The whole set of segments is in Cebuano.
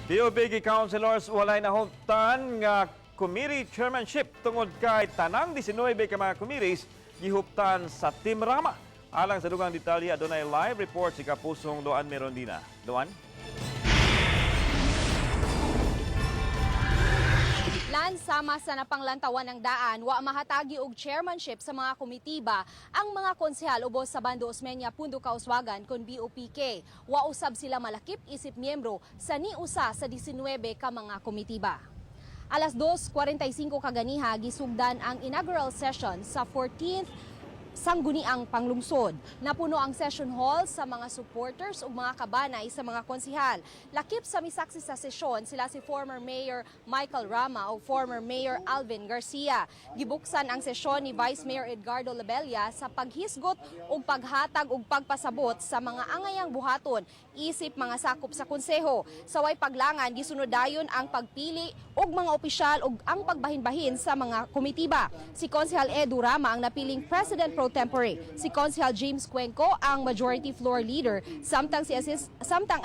BOPK councilors walay nahuptan nga committee chairmanship tungod kay tanang 19 ka mga committees gihuptan sa Team Rama. Alang sa dugang detalye, adunay live report si Kapusong Loan Merondina. Loan? Lan sama sa napanglantawan ng daan, wa mahatagi og chairmanship sa mga komitiba ang mga konsehal ubos sa Bando Osmeña Pundo Kauswagan kon BOPK. Wa usab sila malakip isip miyembro sa ni usa sa 19 ka mga komitiba. Alas 2:45 kaganiha gisugdan ang inaugural session sa 14th Sangguniang Panglungsod. Napuno ang session hall sa mga supporters ug mga kabanay sa mga konsihal. Lakip sa misaksi sa sesyon sila si former Mayor Michael Rama o former Mayor Alvin Garcia. Gibuksan ang sesyon ni Vice Mayor Edgardo Labella sa paghisgot ug paghatag ug pagpasabot sa mga angayang buhaton isip mga sakop sa konseho. Sa way paglangan, gisunod dayon ang pagpili og mga opisyal ug ang pagbahin-bahin sa mga komitiba. Si Konsehal Edu Rama ang napiling President pro tempore. Si Konsehal James Cuenco ang Majority Floor Leader, samtang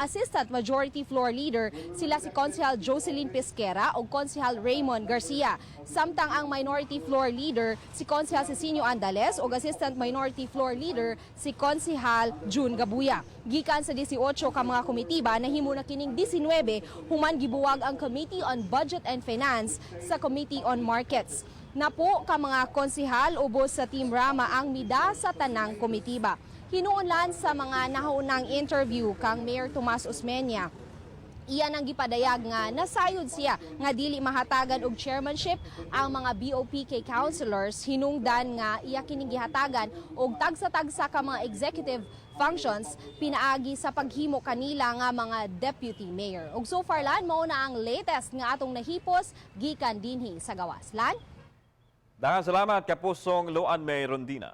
Assistant Majority Floor Leader sila si Konsehal Jocelyn Pesquera ug Konsehal Raymond Garcia. Samtang ang Minority Floor Leader si Konsehal Cecinio Andales ug Assistant Minority Floor Leader si Konsehal June Gabuya. Gikan sa 18 ka mga komitiba, nahimo na kining 19 human gibuwag ang Committee on Budget and Finance sa Committee on Markets. Napo ka mga konsehal ubos sa Team Rama ang mida sa tanang komitiba. Hinuonlan sa mga nahaunang interview kang Mayor Tomas Osmeña, iyan ang gipadayag nga nasayod siya nga dili mahatagan og chairmanship ang mga BOPK councilors, hinungdan nga iya kining gihatagan og tagsa-tagsa ka mga executive functions pinaagi sa paghimo kanila nga mga deputy mayor. Og so far, Lan, mao na ang latest nga atong nahipos gikan dinhi sa gawas. Lan? Daghang salamat, Kapusong Loan May Rondina.